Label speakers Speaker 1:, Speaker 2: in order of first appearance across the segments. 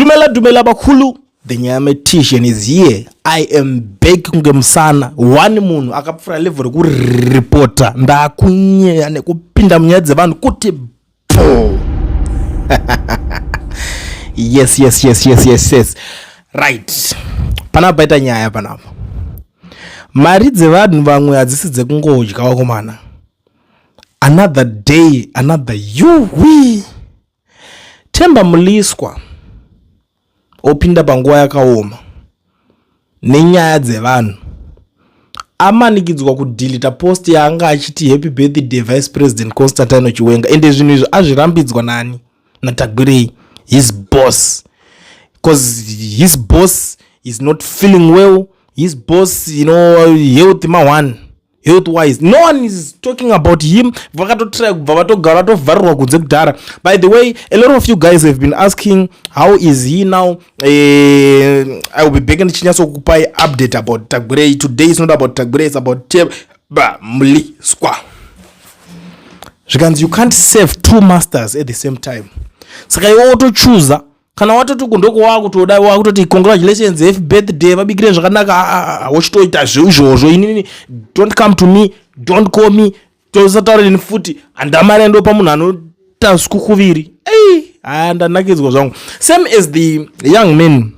Speaker 1: Dumela dumela bakhulu, the nyametician is here. I am back kunge musana one munhu akapfuura level rekuripota. Ndakunyeya nekupinda munyaya dzevanhu kuti po. Yes. Right, panapa paita nyaya panapa. Mari dzevanhu vamwe hadzisi dzekungodya vakomana. Another day, another yuwi. Themba Mliswa opinda panguva yakaoma nenyaya dzevanhu. Amanikidzwa kudhilita post yaanga achiti happy birthday Vice President Constantino Chiwenga. Ende zvinhu izvi azvirambidzwa nani? NaTagwirei, his boss, because his boss is not feeling well. His boss, health ma1, health wise, no one is talking about him. Vakatotry kubva vatogara vatovharirwa kunze kudhara. By the way, a lot of you guys have been asking, how is he now? I will be back ndichinyatsokupai update about Tagwirei. Today is not about Tagwirei, it's about Themba Mliswa. Zvikanzi you can't serve two masters at the same time. Saka iwe wotochuza. Kana watoti kundoko wakutoda, wakutoti congratulations, happy birthday, vabikire zvakanaka, ah, ah, wochitoita zveizvozvo. Inini, don't come to me, don't call me, tosataura neni futi. Handamari andopa munhu anoita sikukuviri. Ei, haya, ndanakidzwa zvangu. Same as the young man.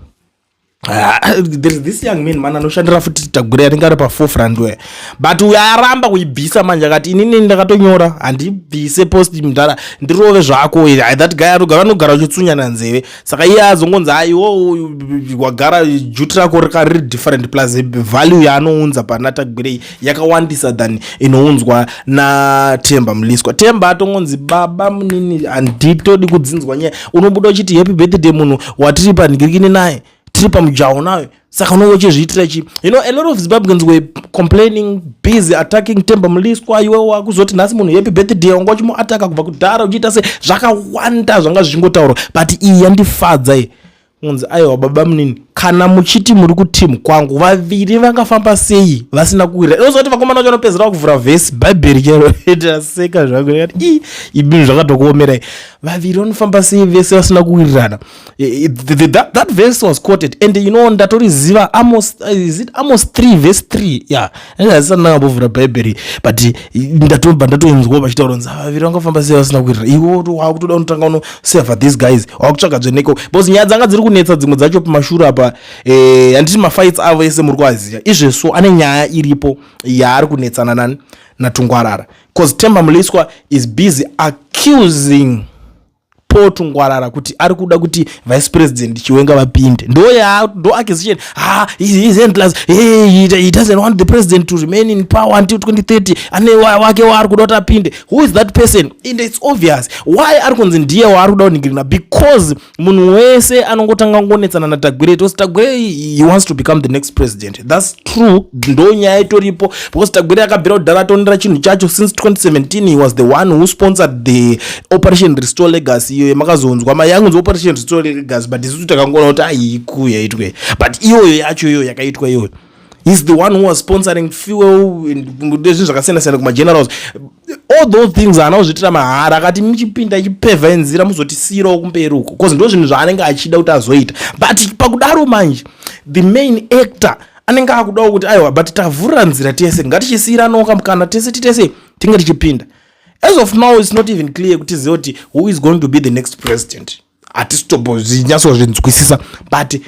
Speaker 1: There is this young man man anoshandira futi Tagwirei, anenge ari paforefront we, but uyo aramba kuibvisa manje. Akati, "Inini ndakatonyora, handibvise post mudhara, ndirove zvako." That guy anogara, anogara uchitsunyana nzeve. Saka iye azongonzi, aiwo wagara duty rako riri different, plus value yaanounza pana Tagwirei yakawandisa than inounzwa naTemba Mliswa. Temba atongonzi, "Baba munini, handitodi kudzinzwa nyaya. Unobuda uchiti happy birthday munhu watiri panhikirikini naye, tiri pamujaho nawe, saka unonge uchizviitira chi?" A lot of Zimbabweans were complaining, busy attacking Temba Mliswa. Iwe wakuzoti nhasi munhu happy birthday, wanga uchimuataka kubva kudhara uchiita se zvakawanda zvanga zvichingotaurwa. But iyi yandifadza iyi. Kunzi, "Aiwa baba munini, kana muchiti muri kutimu kwangu, vaviri vangafamba sei vasina kuwirira?" Inozoti vakomana vacho vanopedzera kuvhura vhesi, Bhaibheri chero. Taseka zvangu, ndikati, "Ii, ibinhu zvakatokuomerai. Vaviri vanofamba sei vese vasina kuwirirana?" That verse was quoted and ndatoriziva. Amos, is it Amos 3 verse 3? Yeah, handisati ndangambovhura Bhaibheri, but ndatobva ndatoinzwa vachitaura kunzi, "Vaviri vangafamba sei vasina kuwirirana?" Iwe wakutoda unotanga unoseva these guys, wakutsvaga dzveneko, because nyaya dzanga dziri kunetsa dzimwe dzacho pamashure apa. Handiti mafights avo ese muri kuaziva izveso? Ane nyaya iripo yaari kunetsana nani? NaTungwarara, because Temba Mliswa is busy accusing Paul Tungwarara kuti ari kuda kuti Vice President Chiwenga vapinde. Ndo ya ndo accusation. Ah, he's endless. Hey, he doesn't want the president to remain in power until 2030. Ane wake waari kuda kuti apinde. Who is that person? And it's obvious why ari kunzi ndiye waari kuda kuningirina, because munhu wese anongotanga ngonetsana naTagwirei tosi Tagwirei, he wants to become the next president. That's true, ndo nyaya itoripo, because Tagwirei akabvira kudhara atonera chinhu chacho since 2017. He was the one who sponsored the Operation Restore Legacy iyo yamakazonzwa yangunzi Operation Restore Legacy, but isusu takangoona kuti aiku yaitwe, but iyoyo yacho iyoyo yakaitwa iyoyo, he's the one who was sponsoring fuel, zvinhu zvakasiyana siyana kumagenerals. All those things haana kuzviitira mahara. Akati muchipinda ichipevha nzira, muzotisiyirawo kumberi uko, because ndo zvinhu zvaanenge achida kuti azoita. But pakudaro manje, the main actor anenge akudawo kuti, "Aiwa, but tavhurira nzira tese, ngatichisiyiranawo kamukana tese, titese tinge tichipinda." As of now, it's not even clear kuti zive kuti who is going to be the next president. Hatisitombozvinyatsozvinzwisisa, but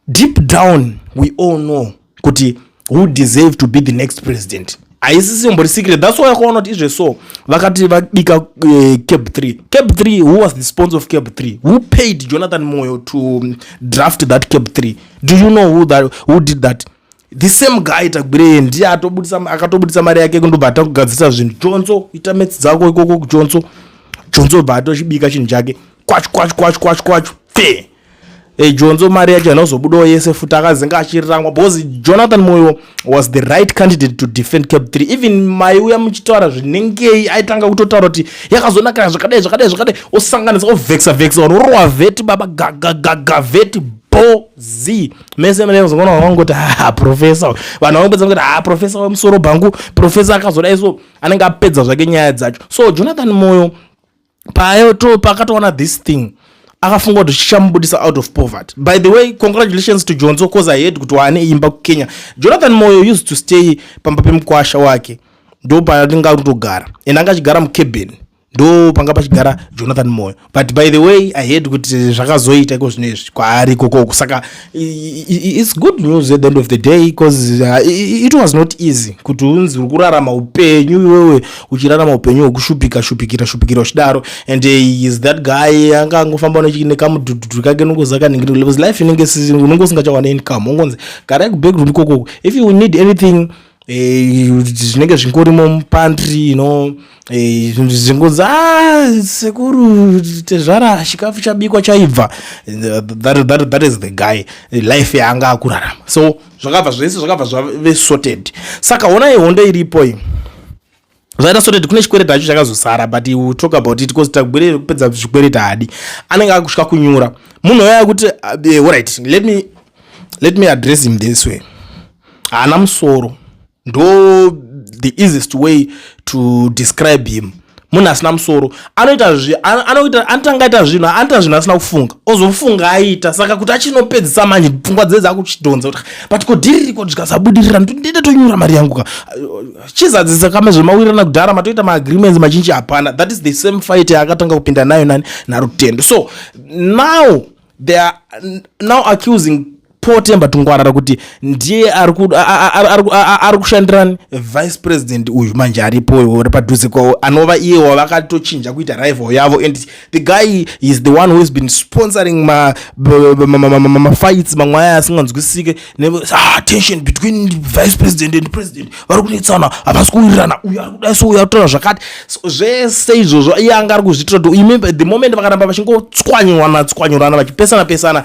Speaker 1: deep down we all know kuti who deserve to be the next president. Haisisimbori secret. That's why yakaona kuti izveso vakati vabika CAB 3. CAB 3, who was the sponsor of CAB 3? Who paid Jonathan Moyo to draft that CAB 3? Do you know who did that? The same guy, Tagwirei, ndiye akatobudisa mari yake kundobva atangogadzirisa zvinhu. "Jonso, ita maths dzako ikoko, Jonso." Jonso bva atochibika chinhu chake, kwachu kwachu kwachu kwachu kwachu, pfe. Jonso mari yacho hainozobudawo yese futi, akazenga achirirangwa, because Jonathan Moyo was the right candidate to defend CAB 3. Even maiuya muchitaura zvinengei, aitanga kutotaura kuti yakazonaka zvakadai zvakadai zvakadai, osanganisa, ovhekisa vhekisa vanhu, orowa vheti baba, gagagaga vheti bo z mese mene. Vangoti, "Ha, professor." Vanhu vangopedza kuti, "Ha, professor wemusoro bhangu, professor akazodai." So anenge apedza zvake nyaya dzacho. So Jonathan Moyo paakatoona this thing, Akafunga kuti chichamubudisa out of poverty. By the way, congratulations to Jonzo, 'cause I heard kuti waane imba kuKenya. Jonathan Moyo used to stay pamba pemukwasha wake, ndo paanenge kutogara, and anga achigara mucabin, ndo panga pachigara Jonathan Moyo. But by the way, I heard kuti zvakazoita iko zvino izvi kwaari ikokoko. Saka it's good news at the end of the day, because it was not easy kuti unzi uri kurarama upenyu, iwewe uchirarama upenyu hwekushupika, shupikira, shupikira uchidaro. And is that guy anga angofamba nekamudhudhudhu kake, nongozakaningiri, because life inenge unenge usingachawana income. Ungonzi garai kubackroom ikokoko, if you need anything, zvinenge zvingorimo mupantry, zvingonzi, "Ah, sekuru, tezvara, chikafu chabikwa chaibva." That is the guy, life yaanga akurarama. So zvakabva zvese zvakabva zvave sorted. Saka honai hondo iripo iyi, zvaita sorted. Kune chikwereti hacho chakazosara, but we will talk about it, because tagwere kupedza zvikwereti haadi, anenge akusvika kunyura munhu waya kuti alright, let me address him this way. Haana musoro, ndo the easiest way to describe him. Munhu asina musoro, anoita anotanga aita zvinhu, anoita zvinhu asina kufunga, ozofunga aita. Saka kuti achinopedzisa manje, pfungwa dze dzakuchidhonza kuti, "But ko dhiririko zvikasabudirira, ndinde tonyura mari yangu ka." Chizadzisa kama zvemawirirana kudhara, matoita maagreements machinji, hapana. That is the same fight yaakatanga kupinda nayo nani? NaRutendo. So now they are now accusing Paul Temba Tungwarara kuti ndiye ari kushandirani vice president uyu manje aripo, uri padhuze kwavo, anova iye wavakatochinja kuita rival yavo. And the guy is the one who has been sponsoring mafights mamwe aya asinganzwisisike, tension between vice president and president. Vari kunetsana, havasi kuwirirana, uyu ari kudai, so uyu ari kutaura zvakati. So zvese izvozvo iye anga ari kuzviitira kuti the moment vakaramba vachingotswanyurana tswanyurana, vachipesana pesana,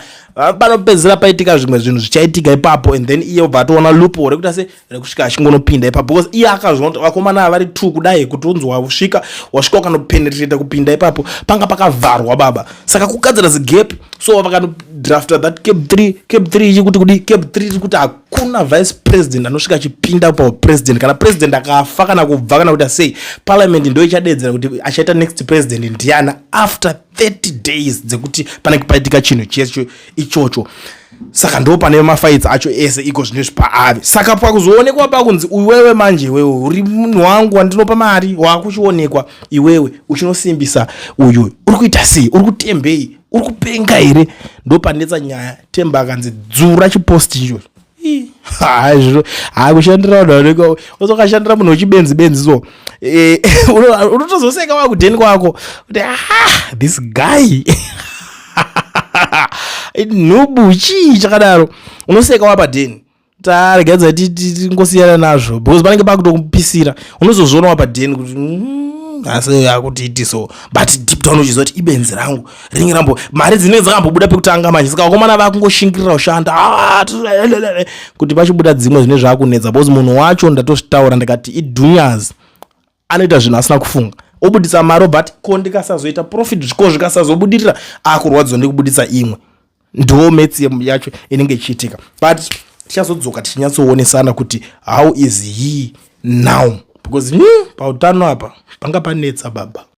Speaker 1: panopedzisira paitika zvimwe zvinhu zvichaitika ipapo. And then iye obva atoona loophole rekuita se rekusvika achingonopinda ipapo, because iye akazviona kuti vakomana ava vari two kudai, kuti unzi wasvika, wasvika ukanopenetrata kupinda ipapo, panga pakavharwa baba. Saka kugadzira zigap, so vakanodrafta that CAB 3. CAB 3 ichikuti kudi? CAB 3 iri kuti hakuna vice president anosvika achipinda papresident. Kana president akafa kana kubva kana kuita sei, parliament ndo ichadedzera kuti achaita next president ndiana, after 30 days dzekuti panenge paitika chinhu checho ichocho. Saka ndo pane mafights acho ese iko zvinezvi paave. Saka pakuzoonekwa pakunzi iwewe manje, iwewe uri munhu wangu wandinopa mari, waakuchionekwa iwewe uchinosimbisa uyu, uri kuita sei? Uri kutembei? Uri kupenga here? Ndo panetsa nyaya. Temba akanzi dzura chiposti ichocho. Hai, ha, kushandira vanhu vanenge uzokashandira munhu wechibenzi benzi, so unotozoseka wakudheni kwako kuti, "Ah, this guy nhubu, chii chakadaro?" Unoseka wapadheni, taregadza tingosiyana nazvo, because panenge pakutokupisira. Unozozviona wapadheni kuti asi akutiiti so, but deep down uchiziva kuti ibenzi rangu rinenge rambo mari dzinenge dzakambobuda pekutanga manje. Saka vakomana vakungoshingirira kushanda, ah, kuti pachibuda dzimwe zvine zvaakunetsa, because munhu wacho ndatozvitaura ndikati idhunyas, anoita zvinhu asina kufunga, obudisa mari, but ko ndikasazoita profit, ko zvikasazobudirira, akurwadziwa nekubudisa imwe. Ndo maths yacho inenge ichiitika. But tichazodzoka tichinyatsoonesana kuti how is he now, because pautano apa panga panetsa baba.